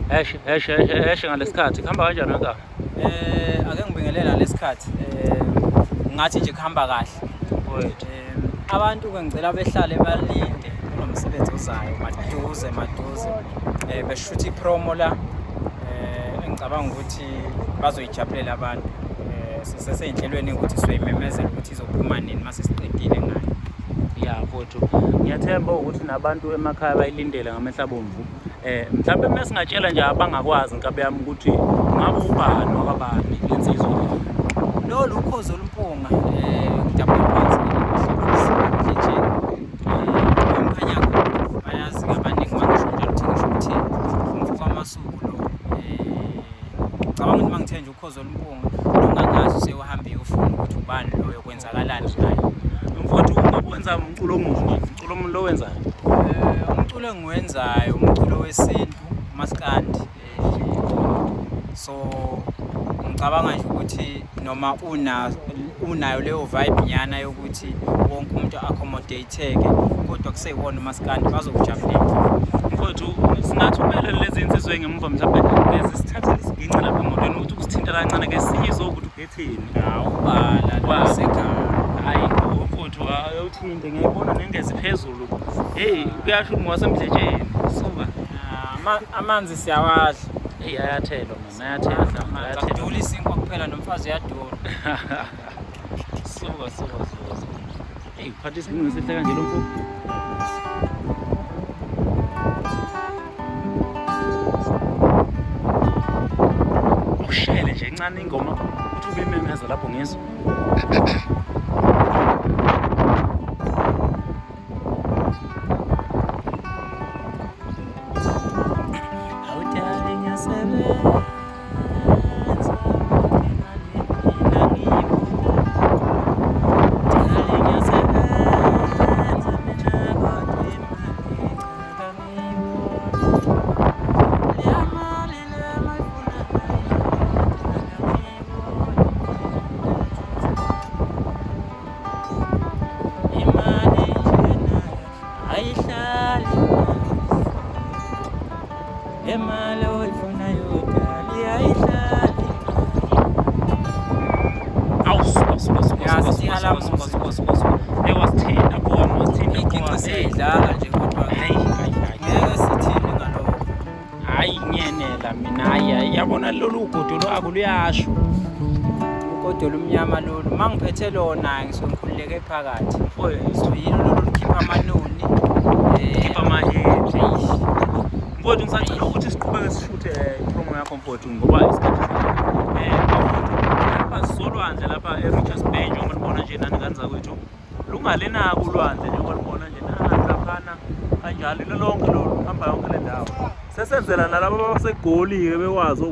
Heshe heshe heshe heshe ngalesikhathi kuhamba kanjani kangaka? Ake ngibingelele lesikhathi. Ngathi nje kuhamba kahle. Wethu. Abantu ke ngicela behlale balinde kunomsebenzi ozayo maduze maduze. Beshutha ipromo la. Engicabanga ukuthi bazoyijabulela abantu. Siseseyinhlelweni ukuthi siyoyimemezela ukuthi izophuma nini mase siqedile ngayo. Ya mfowethu, ngiyathemba ukuthi nabantu emakhaya bayilindele ngamehlo abomvu. Mhlawumbe uma singatshela nje abangakwazi nkabi yami ukuthi ngabe ubani wakabani lensizwa le. Lolu ukhozi olumpunga ngidabuka phansi ngemhletheni. Umkhanyako bayazi abaningi mangisho njalo ukuthi ngisho ukuthi umfo kwaMasuku lo. Ngicabanga ukuthi mangithe nje ukhozi olumpunga nongangazi usewuhambe uyofuna ukuthi ubani loyo kwenzakalani ngaye. Mfowethu ungabe wenza umculo omuhle, umculo omuntu lo wenzayo. Umculo engiwenzayo umculo wesintu umaskandi. So ngicabanga nje ukuthi noma unayo leyo vibe nyana yokuthi wonke umuntu accommodate-eke kodwa kuseyiwona umaskandi bazokujabulela. Mfowethu singathumela lezi insizwa engemuva mhlawumbe lezi sithathe isiginci lapha emotweni ukuthi usithinta kancane ke sizwe ukuthi uphetheni. Awubala lasekhaya. Hayi mfowethu ayowuthinte ngiyayibona nengezi phezulu. Hey kuyasho ukuthi ngowasemdletsheni. Suka. Amanzi siyawadla. Hey ayathelwa man, ayathelwa. Amanzi akuduli isinkwa kuphela nomfazi uyadula. Suka suka suka suka. Hey uphatha isiginci esihle kanje lo mfo. Ushayele nje incane ingoma uthi ubimemeza lapho ngizwe. Awudali ngiyasebenza mina ngiyibona. Dali ngiyasebenza mina kodwa imali ngicela ngiyibone. Leya mali le mayifuna ngiyibone. Imali njena ayihlali imali oyifunayo dali ayihlali. Awu suka suka suka Ya, suka suka siyala suka suka suka suka suka. Hey wasithinta boy, wasithinta Iginci boy. siyayidlala nje kodwa Hayi hayi hayi. ngeke sithini ngalokho. Hayi ngiyenela mina hayi hayi yabona lolu ugodo lwako luyasho. Ugodo olumnyama lolu uma ngiphethe lona ngisuke ngikhululeke phakathi. Mfowethu So yilo lolu lukhipha amanoni. khipha amahedi. Eish. Mfowethu ngisacela ukuthi siqhubeke sishuthe ipromo yakho mfowethu ngoba isikhathi bafowethu lapha sisolwandle lapha e-Richards Bay njengoba nibona nje nani ngane zakwethu lungalenako ulwandle njengoba nibona nje nani laphana kanjalo ilo lonke lolu hamba yonke le ndawo sesenzela nalabo abaseGoli-ke bekwazi